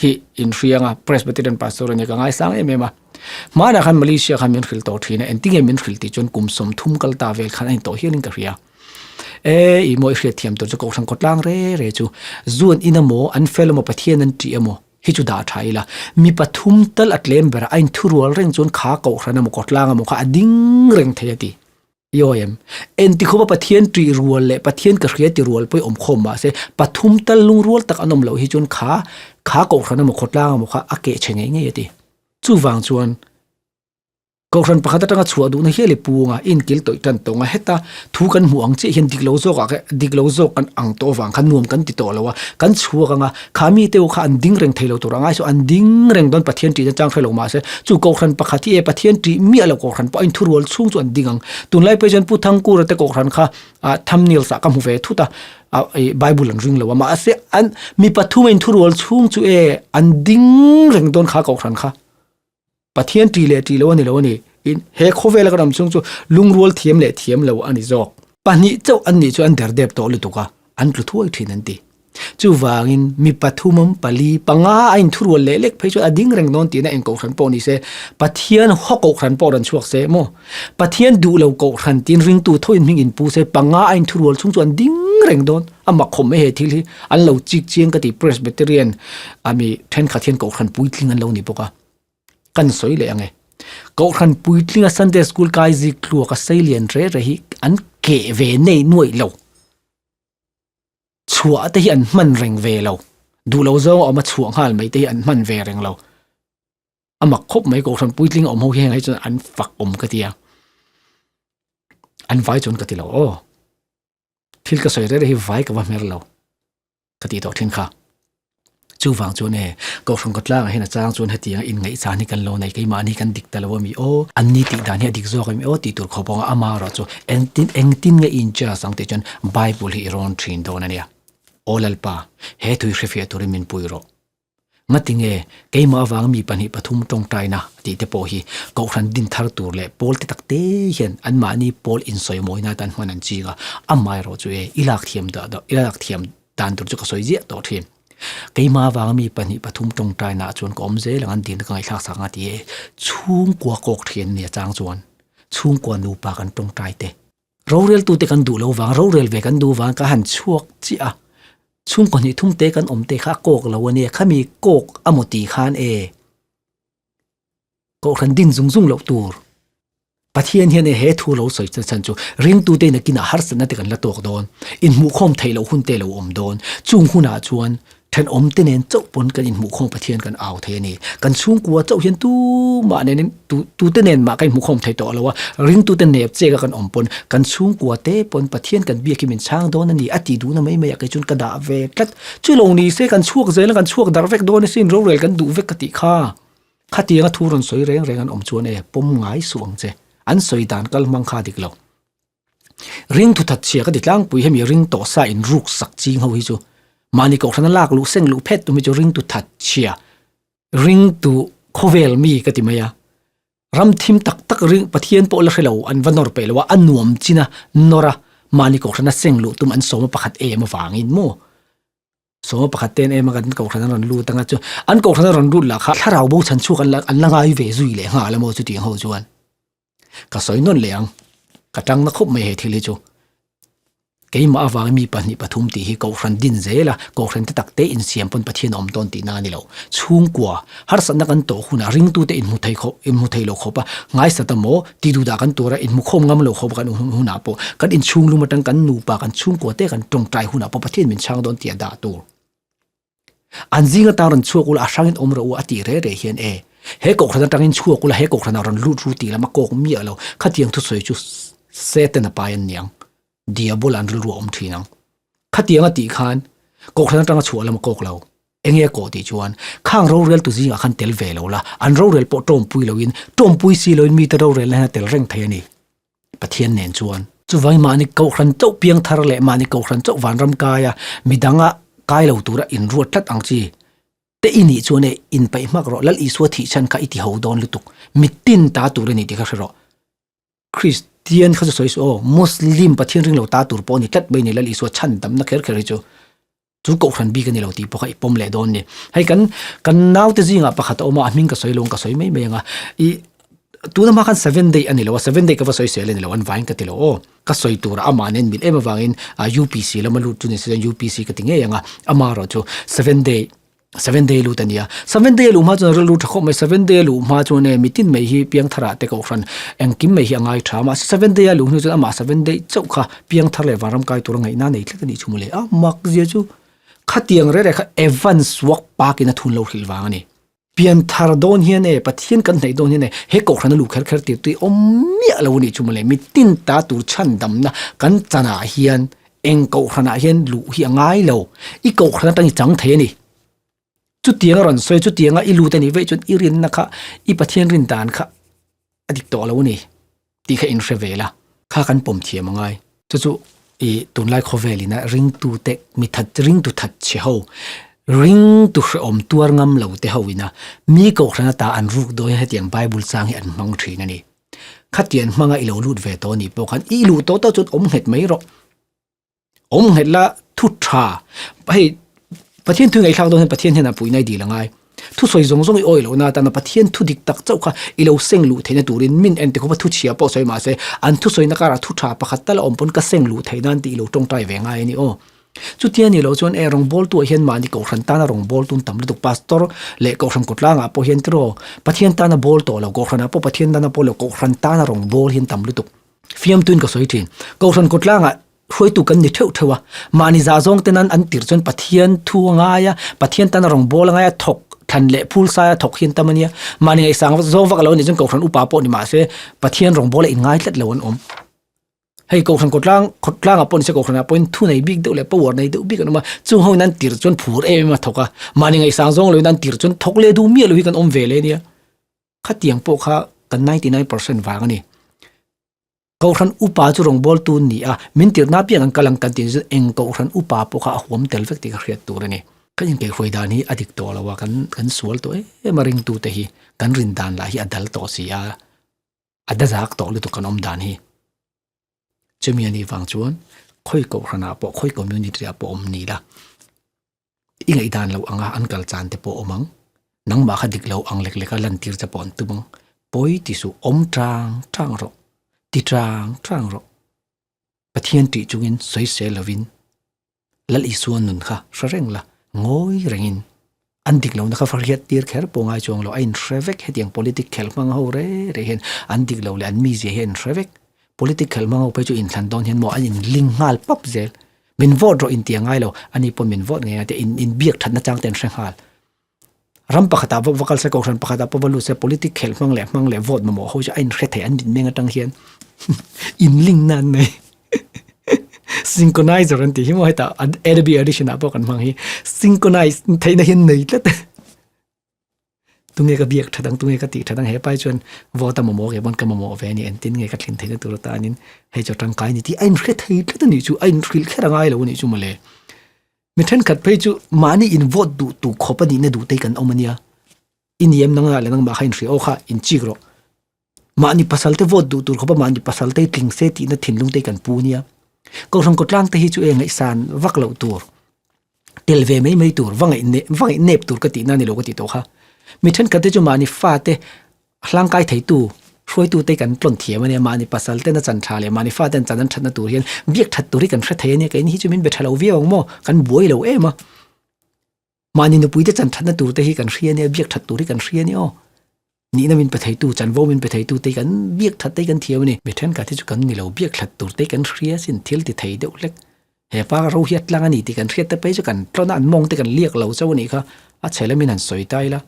hi inhriang a, Presbyterian Pastor a nia ka ngaisang em em a. Hmanah khan Malaysia khan min hrilh tawh thin a, engtinge min hrilh tih chuan kum 30 kal ta vel khan a intawh hialin ka hria. E, i maw i hriat thiam tur chu Kohhran khawtlang re re chu zuan in emaw, an fel emaw, Pathian an ṭih emaw hi chu dah ṭha ila. Mi pathum tal a tlem berah a inthurual reng chuan kha Kohhran emaw khawtlang emaw kha a ding reng thei a ti. I awi em? Enti khawpa Pathian ṭih rual leh Pathian ka hria ti rual pawh i awm khawm mahse pathum tal lungrual tak an awm loh hi chuan kha kha Kohhran emaw khawtlang emaw kha a keh chhe ngei ngei a ti. Chuvang chuan Kohhran pakhat atanga chhuah duhna hial i pu anga inkil tawih tan tawng a, heta thu kan hmuh ang chiah hian dik lo zawkah kha dik lo zawk kan ang tawh avang khan nuam kan ti tawh lo a, kan chhuak anga kha mite ho kha an ding reng thei lo tur a ngai chu an ding reng dawn Pathian tihna chang hre lo mahse chu Kohhran pakhat hi e Pathian tih miah lo Kohhran pawh a inthurual chhung chu an ding ang. Tunlai pawh hian Pu Thangkura te Kohhran kha ah thumbnails ah ka hmu ve thut a, ah ih Bible an ring lo a mahse an mi pathum a inthurual chhung chu e an ding reng dawn kha Kohhran kha. Pathian ṭih leh ṭih lo a ni lo a ni. In he khawvela kan awm chhung chu lungrual thiam leh thiam lo a ni zawk. Pahnih chauh an nih chu an derdep tawh lutuk a, an tlu thuai ṭhin an ti. Chuvangin mi pathum, pali, panga a inthurual leh lek phei chuan a ding reng dawn tihna eng kohhran pawh ni se, Pathian haw kohhran pawh rawn chhuak se maw? Pathian duh lo kohhran tiin ringtu thoin hming inpu se, panga a inthurual chhung chu an ding reng dawn. A mak khawp mai he thil hi. An lo chik chiang ka ti Presbyterian a mi thenkhat hian kohhran puitling an lo ni bawk a. Kan sawi leh ang e. Kohhran puitlinga Sunday School kai zik tluaka seilian re re hi an keh ve nei nuaih lo. Chhuah te hi an hman reng ve lo. Duh lo zawng a awm a chhuah nghal mai te hi an hman ve reng lo. A mak khawp mai Kohhran puitling a awm ho hi heng ai chuan an fak awm ka ti a. An vai chuan ka ti lo aw. Thil ka sawi re re hi vai ka va hmer lo. Ka tih tawh thin kha. Chuvang chuan e, Kohhran khawtlangah hian a chang chuan hetianga inngaihchan hi kan lo nei, keimahni kan dik ta lo a mi aw, anni tih dan hi a dik zawk a mi aw tih tur khawp anga ama erawh chu engtin engtin nge i inchas ang tih chuan Bible hi i rawn thin dawn a nia. Aw Lalpa, he thui hrefiah turin min pui rawh. Ngatinge, keimah avanga mi pahnih pathum tawngtaina tih te pawh hi Kohhran din thar tur leh pawl te tak te hian anmahni pawl insawimawina atan hman an ching a, amaherawh chu e, i lak thiam dah dah, i lak thiam dan tur chu ka sawi ziah tawh thin. Keimah avanga mi pahnih pathum tawngtaina ah chuan ka awm zel ang an dina ka ngaihthlak sak ang a ti e, chhungkua kawk thian a nia chang chuan chhungkua nupa kan tawngtai te. Roreltute kan duh lo vang, rorel ve kan duh vang ka han chhuak chiah a, chhungkaw hnih thum te kan awm te kha a kawk lo a nia, khami kawk a maw tih khan e, Kohhran din zung zung loh tur. Pathian hian he thu lo sawi chan chu ringtute in a kinah harsatna te kan la tawk dawn, inhmuhkhawm theih loh hun te lo awm dawn. Chung hunah chuan thenawm te nen chauh pawn kan inhmuhkhawm Pathian kan au thei a ni. Kan chhungkua chauh hian tumah nen tute nen mah kan inhmuhkhawm thei tawh lo a, ringtute nep cheka kan awm pawn kan chhungkua te pawn Pathian kan biak hi min chhang dawn a ni a ti duhna mai mai ah kei chuan ka dah ve tlat. Chu lo ni se kan chhuak zel a, kan chhuak darh vek dawn asin rorel kan duh vek ka tih kha. Khatianga thu rawn sawi reng reng an awm chuan e, pawm ngai suh ang che. An sawi dan kal hmang kha dik lo. Ring thu that chhia ka ti tlangpui hemi ring tawh sa in ruk sak ching ho hi chu mahni kohhrana lak luh seng luh phet tum hi chu ring tu that chhia, ring tu khawvel mi ka ti mai a. Ram thim tak tak ring Pathian pawh la hre lo an va nawr peih lo a, a nuam chin a nawr a, mahni kohhrana seng luh tum an sawm a pakhat em avangin maw. Sawma pakhat ten em a kan kohhran an rawn lut anga chu an kohhran a rawn lut lah kha thlarau bo chhan chhuak an la an la ngai ve zui leh nghal emaw chutiang ho chuan ka sawi nawn leh ang ka tang na khawp mai he thil hi chu keimah avangin mi pahnih pathum tih hi kohhran din zel a kohhran te tak te insiam pawn Pathian a awm dawn tihna a ni lo chhungkua harsatna kan tawh hunah ringtute inhmu thei khawp inhmu thei lo khawp a ngaisat emaw ti duh dah kan tur a inhmukhawm ngam lo khawp a kan awm hunah pawh kan inchhung lum atang kan nupa kan chhungkua te kan tawngtai hunah pawh Pathian min chhang dawn tih a dah tur. An zing atang rawn chhuak ula a hrangin awm rawh u a tih reh reh hian e he kohhran atangin chhuak ula he kohhranah rawn lut ru tih lam a kawk miah lo khatiang thusawi chu Satan a pai an niang. Diabol an rilru a awm thin ang. Khatiang a tih khan kohhran atanga chhuah lam a kawk lo. Enge a kawh tih chuan khang rorel tu zingah khan tel ve lo la, an rorel pawh tawmpui loin, tawmpui si loin mite rorelna hian a tel reng thei a ni. Pathian nen chuan. Chuvangin mahni kohhran chauh piang thar leh mahni kohhran chauh vanram kaia midanga kai lo tura inruat tlat ang chi te i nih chuan e inpeih hmak rawh, Lal Isua thih chhan kha i ti ho dawn lutuk, mitin ta tur a ni tih kha hre rawh. Kristian kha chu sawi suh aw, Muslim Pathian ring lo ta tur pawh a ni tlat mai ni Lal Isua chhan damna kher kher hi chu chu kohhran bik a ni lo tih pawh kha i pawm leh dawn ni. Hei kan kan naute zingah pakhat a awm a, a hming ka sawi lo ang ka sawi mai mai ang a, i tuna hma khan seven day a ni lo a, seven day ka va sawi sel a ni lo, an vain ka ti lo aw, ka sawi tur a amah nen mil em avangin UPC lama lut chu ni se chuan UPC ka ti ngei ang a, amaherawh chu seven day Seven day lut a nia. Seven day a luh hma chuan rilru tha khawp mai. Seven day a luh hma chuan e mitin mai hi piangthar ah te kohhran engkim mai hi a ngai tha a. Mahse seven day a luh hnu chuan amah seven day chauh kha piangthar leh vanram kai tur a ngaihna nei tlat a nih chu mawle. A mak zia chu khatiang reh reh kha Evans Walk Park in a thun lo hrilh vang a ni. Pianthar dawn hian e Pathian kan hnaih dawn hian e he kohhran a luh kher kher tir tui awm miah lo a nih chu mawle. Mitin ta tur chhandamna kan chanah hian Eng kohhranah hian luh hi a ngai lo, i kohhran atang i chang thei a ni. Chutianga rawn sawi, chutianga i lut a nih veih chuan i rinna kha, i Pathian rin dan kha a dik tawh lo a ni tih kha inhre ve la, kha kan pawm thiam a ngai. Chu chu i tunlai khawvelina ringtute mi that, ringtu that chhe ho, ringtu hrehawm tuar ngam lo te ho ina mi kohhran ata an ruk dawn hian hetiang Bible chang hi an hmang thin a ni. Khatian hmanga i lo lut ve tawh anih pawh khan i luh tawh tawh chuan awm nghet mai rawh. Awm nghet la thu tha hei Pathian thu ngaihthlak dawn hian Pathian hian a puihna i dil angai. Thusawi zawng zawng i awi lohna atana Pathian thu dik tak chauh kha i lo seng luh theihna turin min en tikawp a thu chhia pawh sawi mahse an thusawina karah thu tha pakhat tal a awm pawn ka seng luh theih nan tih i lo tawngtai ve ngai a ni aw. Chutia ni loh chuan e rawngbawltuah hian mahni kohhran tana rawngbawltu an tam lutuk pastor leh kohhran kawtlangah pawh hian tiraw Pathian tana bawl tawh lo kohhranah pawh Pathian tana bawl lo kohhran tana rawngbâwl hi an tam lutuk. Fiamtuin ka sawi thin kohhran kawtlangah hruaitu kan ni theuh theuh a mahni zah zawng te nan an tirh chuan Pathian thu a ngai a Pathian tana rawngbâwl a ngai a thawk thlan leh phul sai a thawk hi an tam a nia mahni ngaihsang zawng vak lo a nih chuan kohhran upa pawh ni mahse Pathian rawngbâwl a inngai tlat lo an awm. Hei kohhran kawtlang khawtlangah pawh nise kohhranah pawhin thu nei bik deuh leh power nei deuh bik an awm a, chung ho in an tir chuan phur em em a thawk a, mahni ngaihsang zawng loin an tir chuan thawk leh duh miah lo hi kan awm ve leh ania, khatiang pawh kha kan 99% vang a ni. Kohhran upa chu rawngbawltu an ni a, min tirhna apiang an kal ang kan tih chu eng kohhran upa pawh kha a huam tel vek tih ka hriat tur a ni. Kan inkaihhruai dan hi a dik tawh lo a, kan kan sual tawh em a ringtute hi kan rin dan lah hi a dal tawh si a. A dazak tawh lutuk kan awm dan hi. Chumi a nih vang chuan khawi kohhranah pawh khawi community ah pawh awm ni la. I ngaihdan loh anga an kal chan te pawh awm ang. Nangmah kha dik lo ang lek lek a lantir che pawh an tum ang. Pawi ti suh awm tang tang rawh. Ti tang tang rawh. Pathian tih chungin sawisel lovin Lal Isua nun kha hre reng la, ngawi rengin. An dik lohna kha hriat tir kher pawh ngai chuang lo, a inhre vek hetiang politic khelh hmang ho re re hian an dik lo leh an mizia hi a inhre vek. Politic khelh hmang ho phei chu inthlan dawn hian maw an inling nghal pap zel. Min vote rawh inti a ngai lo, ani pawn min vote ngei a tia in inbiak thatna chang te an hre nghal. Ram pakhatah va va kal se, kohhran pakhatah pawh va lut se politic khelh hmang leh hmang leh vote mamawh ho chu a inhre thei an mitmeng atang hian inlingna an nei. Synchronizer an tih hi maw hetah Adobe Audition ah pawh kan hmang hi synchronize theihna hi an nei tlat tunge ka biak that ang tunge ka tih that ang hepa hi chuan vote a mamawh ke pawn ka mamawh ve a ni engtin nge ka thlin theihna tur atanin hei chu tangkai a ni tih a inhre thei tlat a nih chu a inhrilh kher a ngai lo a nih chu mawle mi thenkhat phei chu mahni in vote duh tu khawp a nihna duh te hi kan awm a nia i ni em nangah leh nangmah kha inhrilh aw kha inchik rawh. Mahni pasalte vote duh tur khawpa mahni pasalte hi tling se tihna thinlung te hi kan pu nia. Kohhran kawtlang te hi chu e ngaihsan vak loh tur, tel ve mai mai tur, va ngaih nep va ngaih nep tur ka tihna a ni lo ka tih tawh kha. Mi thenkhat te chu mahni fate hlangkai theitu hruaitu te kan tlawn thiam a nia, mahni pasalte na chan tha leh mahni fate an chan an thatna tur hian biak that tur hi kan hre thei a nia, keini hi chu min be tha lo viau ang maw, kan buai lo em a. Mahni nupuite chan thatna tur te hi kan hria nia, biak that tur hi kan hria nia aw. Nihna min pe theitu, chanvo min pe theitu te hi kan biak that te hi kan thiam a ni. Mi thenkhat hi chu kan ni lo, biak that tur te hi kan hria sin, thil ti thei deuh hlek. He pa ro hiat tlang a ni tih kan hriat te phei chu kan tlawn a, an mawng te kan liak lo chauh a nih kha, a chhe lamin han sawi ta ila.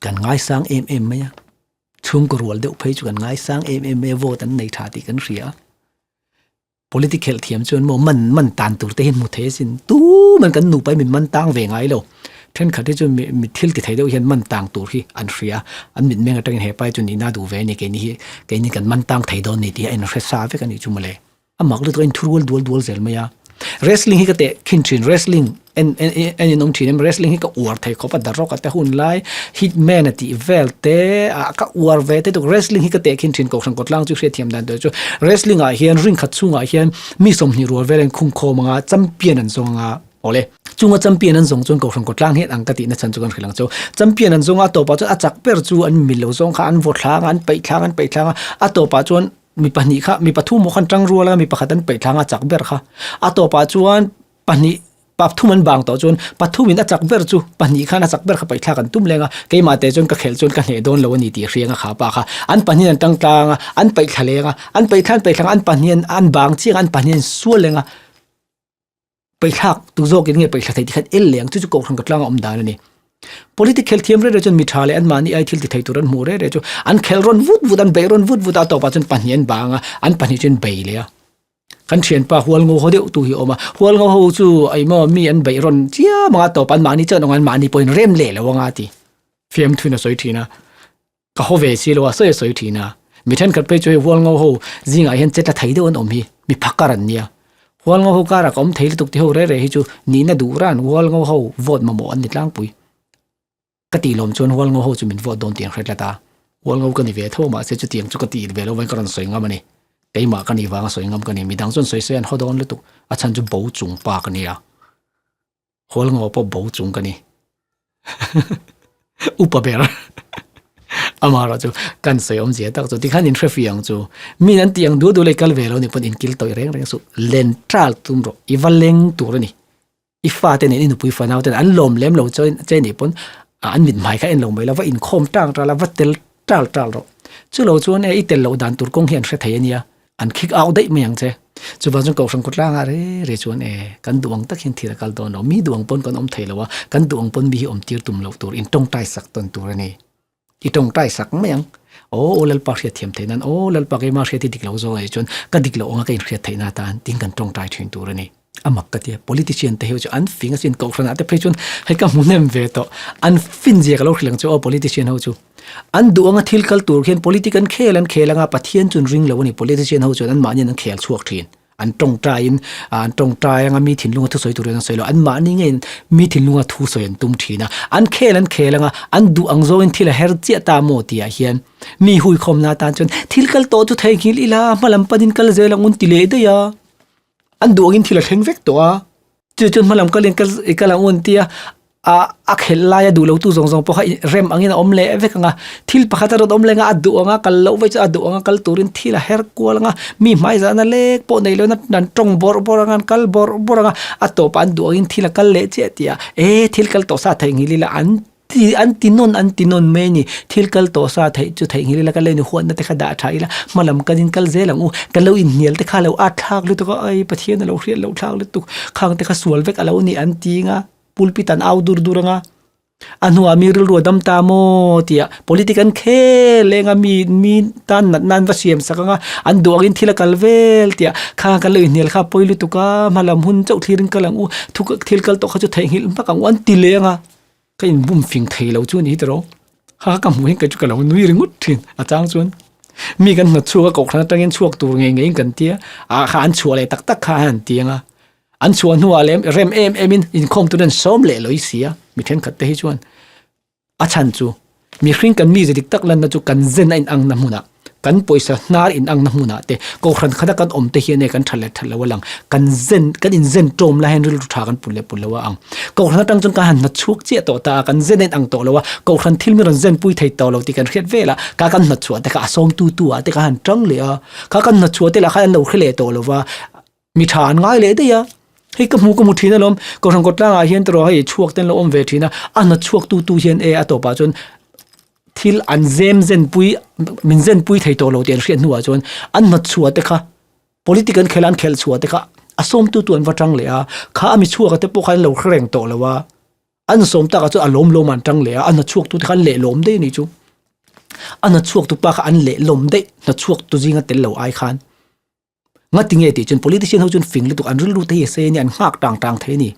Kan ngaisang em em mai a, chhungkaw rual deuh phei chu kan ngaisang em em mai a, vote an nei tha tih kan hria a. Politic khelh thiam chuan maw man man tan tur te hi hmu thei asin tuman kan nupa hi min man tang ve ngai lo thenkhat hi chu mi mi thil ti thei deuh hian man tang tur hi an hria an mitmeng atangin hepa hi chu nihna duh ve a ni keini hi keini kan man tang thei dawn ni tih a inhre sa vek a nih chu mawle a mak lutuk a inthurual dual dual zel mai a wrestling hi ka teh khin thin wrestling en en en in awm thin em wrestling hi ka uar thei khawp a the rock a te hun lai hitman a tih vel te ah ka uar ve te tuk wrestling hi ka teh khin thin kohhran kawtlang chu hriat thiam dan tur chu wrestling ah hian ring khat chhungah hian mi sawmhnih rual vel an khung khawm anga champion an zawng anga awle chunga champion an zawng chuan kohhran kawtlang hian ang ka tihna chhan chu kan hrilh ang chu champion an zawng a tawpah chuan a chak ber chu an mil lo zawng kha an vaw thlang a an paih thlang an paih thlang a a tawpah chuan mi pahnih kha mi pathum pawh khan tang rual a mi pakhat an paih thlang a chak ber kha a tawpah chuan pahnih pathum an bang tawh chuan pathum in a chak ber chu pahnih khan a chak ber kha paihthlak an tum leng a keimah te chuan ka khelh chuan ka hneh dawn lo a ni tih hriang a kha pa kha an pahnih an tang tlang a an paihthla leng a an paihthla an paihthla an pahnih an an bang chiang a an pahnih an sual leng a paihthlak tu zawk in nge paihthla thei tikhan el leng chu chu kohhran ka tlang a awm dan a ni politic khel thiam re re chuan mi tha leh an mahni ai thil ti thei tur an hmuh re re chu an khel rawn vut vut an beih rawn vut vut a tawpah chuan pahnih an bang a an pahnih chuan bei leh a Kan thianpa Hualngo ho deuh tu hi a awm a, Hualngo ho chu eng mi an beih rawn chiam anga tawp an mahni chuan an mahni pawhin rem leh lo anga ti fiamthuin a sawi thin a, ka haw ve si lo a sawi a sawi thin a, mi thenkhat phei chu hei Hualngo ho zingah hian che tla thei deuh an awm hi, mi phakar an nia, Hualngo ho karah ka awm thei lutuk ti ho reh reh hi chu nihna duh ran Hualngo ho vote mamawh an ni tlangpui. Ka tih lawm chuan Hualngo ho chu min vote dawn tih an hre tlat a, Hualngo ka ni ve tho mahse chutiang chu ka tih ve lo vain ka rawn sawi ngam a ni. Keimah ka nih vanga sawi ngam ka ni, midang chuan sawi sawi an haw dawn lutuk, a chhan chu bo chung pa ka ni a, Hualngo pawh bo chung ka ni. Upa ber amaherawh chu kan sawi awmzia tak chu tikhan in hre fiang chu min an tih ang duh duh leh kal ve lo ni pawn in kil tawih reng reng suh, len ṭal tum rawh, i va leng tur a ni. I fate nen i nupui fanau ten an lawm lem lo che nih pawn an mit hmai kha en lo mai la va inkhawm tang tal a va tel tal tal rawh. Chu lo chuan e i tel loh dan tur kawng hi an hre thei a nia, an kick out daih mai ang che. Chuvang chuan Kohhran Kawtlangah re re chuan e kan duh ang tak hian thil a kal dawn lo, mi duh ang pawn kan awm thei lo a, kan duh ang pawn mi hi awm tir tum loh tur, intawngtai sak tawn tur a ni. I tawngtai sak mai ang. Aw aw Lalpa hriat thiam theih nan, aw Lalpa keimah hriat hi dik lo zawk a nih chuan ka dik loh anga ka inhriat theih na atan tin kan tawngtai thin tur a ni. A mak ka ti a, politician te hi chu an fing asin kohhran ah te phei chuan hei ka hmu hnem ve tawh, an fin zia ka lo hrilh ang chu aw politician ho chu. An duh anga thil kal tur khian politic an khel an khel anga Pathian chu an ring lo a ni, politician ho chuan anmahni an khel chhuak thin. An tawngtaiin an tawngtai anga mi thinlunga thusawi turin an sawi lo, anmahni ngeiin mi thinlunga thusawi an tum thin a, an khel an khel anga an duh ang zawngin thil a her chiah ta maw tihah hian mi huikhawmna atan chuan thil kal tawh chu theihnghilh ila hma lam panin kal zel ang un ti leh daih a, an duh angin thil a thleng vek tawh a, chu chuan hma lam kalin kal i kal ang un tia. A a khelh laia duh lotu zawng zawng pawh kha rem angin a awm leh vek ang a, thil pakhat a rawn awm leng a, a duh ang a kal loh vai chu a duh ang a kal turin thil a her kual ang a, mi hmaizahna lek pawh nei loin an tawng bawrh bawrh ang a, an kal bawrh bawrh ang a, a tawpah an duh angin thil a kal leh chiah tih a, e thil kal tawh sa theihnghilh ila an ti an ti nawn an ti nawn mai a ni, thil kal tawh sa theih chu theihnghilh ila ka lei ni huatna te kha dah tha ila hma lam kanin kal zel ang u, ka lo inhnial te kha a lo at thlak lutuk a, ai Pathian a lo hriat loh thlak lutuk, khang te kha sual vek a lo ni an ti ang a. Pulpit an au dur dur anga, a hnuah mi rilru a dam ta maw tia politic an khel eng a, mi mi tan natna an va siam sak anga, an duh angin thil a kal vel tia kha kan lo inhnial kha a pawi lutuk a, hma lam hun chauh thlirin kal ang u, thu thil kal tawh kha chu theihnghilh hmak ang u an ti leh anga, ka inbum fing thei lo chu a ni tawh ha ka hmuh hian kei chu ka lo nui ringawt thin a chang chuan mi kan hnawt chhuak a kohhran atangin chhuak tur ngei ngeiin kan tia ah kha an chhuah leh tak tak kha an ti anga. An chhuah hnuah lem rem em em in inkhawm tur an sawm leh lawih si a, mi thenkhat te hi chuan a chhan chu mihring kan mize dik tak lanna chu kan zen a inang na hmunah, kan pawisa hnar inang na hmunah te, kohhran khata kan awm te hian e kan that leh that lo a lang, kan zen kan inzen tawm lai hian rilru tha kan pun leh pun lo a ang. Kohhran atang chuan kan han hna chhuak chiah tawh ta a, kan zen a inang tawh lo a, kohhran thil mi rawn zen pui thei tawh lo tih kan hriat vel a, ka kan hna chhuah te kha a sawmtu tu ah te kha han tang leh a, kha kan hna chhuah te lah khan an lo hre leh tawh lo va. Mi tha an ngai leh daih a, hei ka hmu ka hmu thin alawm, Kohhran kawtlangah hian tawrh hei chhuak te an lo awm ve thin a, a hna chhuak tu tu hian e a tawpah chuan thil an zem zen pui min zen pui thei tawh lo tih an hriat hnuah chuan an hna chhuah te kha politic an khelh a an khelh chhuah te kha a sawm tu tu an va tang leh a, kha a mi chhuak a te pawh kha an lo hre reng tawh lo a, an sawm takah chuan a lawm lawm an tang leh a, a hna chhuak tu te kha an leh lawm daih a nih chu, a hna chhuak tu pa kha an leh lawm daih hna chhuak tu zinga tel lo ai khan. Ngati nge tih chuan politician ho chuan fing lutuk an rilru te hi a sei a nia an nghak tang tang thei a ni.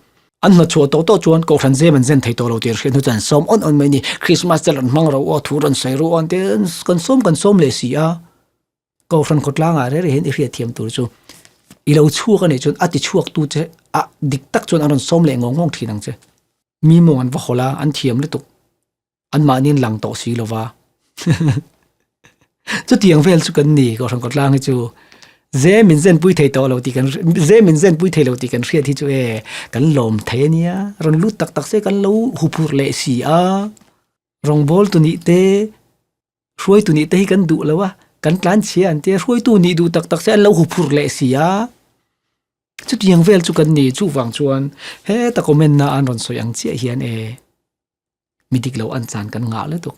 An hnawtchhuah tawh tawh chuan Kohhran zem an zen thei tawh lo tih an hriat hnu chuan an sawm awn awn mai a ni. Christmas te rawn hmang ro aw, thu rawn sawi ro aw an ti a, kan sawm kan sawm leh si a. Kohhran khawtlangah reng reng hian i hriatthiam tur chu i lo chhuak a nih chuan a ti chhuak tu che a dik tak chuan an rawn sawm leh ngawng ngawng thin ang che. Mi mawng an va hawlh a, an thiam lutuk. Anmahni an lang tawh si lo va. Chutiang vel chu kan ni Kohhran Kawtlang hi chu ze min zen pui thei tawh lo tih kan ze min zen pui thei lo tih kan hriat hi chu e kan lawm thei a nia rawn lut tak tak se kan lo huphurh leh si a rawngbawl tu nih te hruaitu nih te hi kan duh lo a kan tlan chhia an tia hruaitu nih duh tak tak se an lo huphurh leh si a chutiang vel chu kan ni chuvang chuan heta comment na an rawn sawi ang chiah hian e Mi dik lo an chan kan ngah lutuk.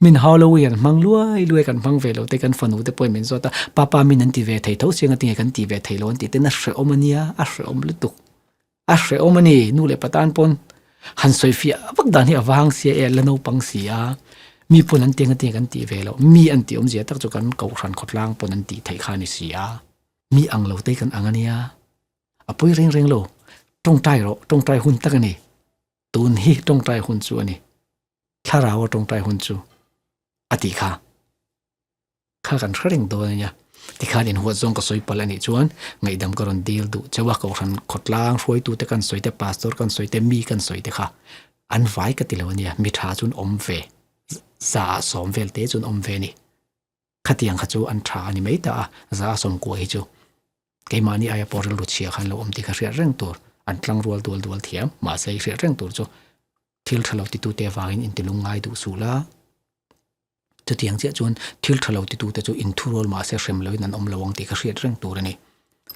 Min Halloween an hmang luai luai kan hmang ve lo te kan fanu te pawhin min zawt a, Papa min an ti ve thei tho chiang a tinge kan ti ve thei lo an tih ten a hrehawm a nia, a hrehawm lutuk. A hrehawm a ni, nu leh pa tan pawn han sawi fiah vak dan hi a vang sia e, la naupang si a, mi pawn an ti ang a tinge kan tih ve loh, mi an tih awmzia tak chu kan kohhran khawtlang pawn an tih theih kha a ni si a, mi ang lo te kan ang a nia, a pawi reng reng lo, tawngtai rawh, tawngtai hun tak a ni. Tun hi tawngtai hun chu a ni. Thlarau a tawngtai hun chu a tih kha. Kha kan hre reng dawn a nia. Tikhan inhuat zawng ka sawi palh a nih chuan ngaihdam ka rawn dil duh cheu a, Kohhran khawtlang hruaitute kan sawi te, Pastor kan sawi te, mi kan sawi te kha an vai ka ti lo a nia. Mi tha chu an awm ve, za ah sawm vel te chu an awm ve a ni. Khatiang kha chu an tha a ni mai ta a, za a sawmkua hi chu keimahni aia pawh rilru chhia khan lo awm tih kha hriat reng tur, an tlang rual dual dual thiam, mahse i hriat reng tur chu thil tha lo titute avangin intilung ngai duh suh la. Chutiang chiah chuan thil tha lo titute chu inthurual mahse hrem loin an awm lo ang tih kha hriat reng tur a ni.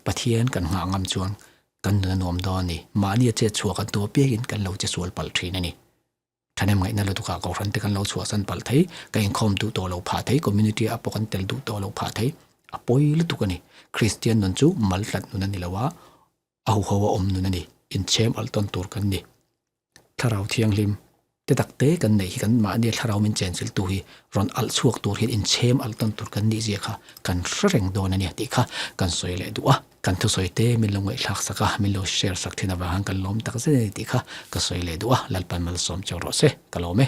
Pathian kan nghah ngam chuan kan nun a nuam dawn a ni. Mahni a chet chhuah kan tu apiangin kan lo che sual palh thin a ni. Thahnem ngaihna lutukah Kohhran te kan lo chhuahsan palh thei, ka inkhawm duh tawh loh phah thei, community ah pawh kan tel duh tawh loh phah thei, a pawi lutuk a ni. Kristian nun chu mal tlat nun a ni lo a, a huho a awm nun a ni, inchhem alh tawn tur kan ni. Thlarau Thianghlim te tak te kan neih hi kan mahni thlarau min chenchilh tu hi rawn alh chhuak tur hian inchhem alh tawn tur kan nih zia kha kan hre reng dawn a ni tih kha kan sawi leh duh a. Kan thusawi te min lo ngaihthlak sak a, min lo share sak thin avang hian kan lawm tak zet a ni tih kha ka sawi leh duh a, Lalpan malsawm cheu rawh se, ka lawm e.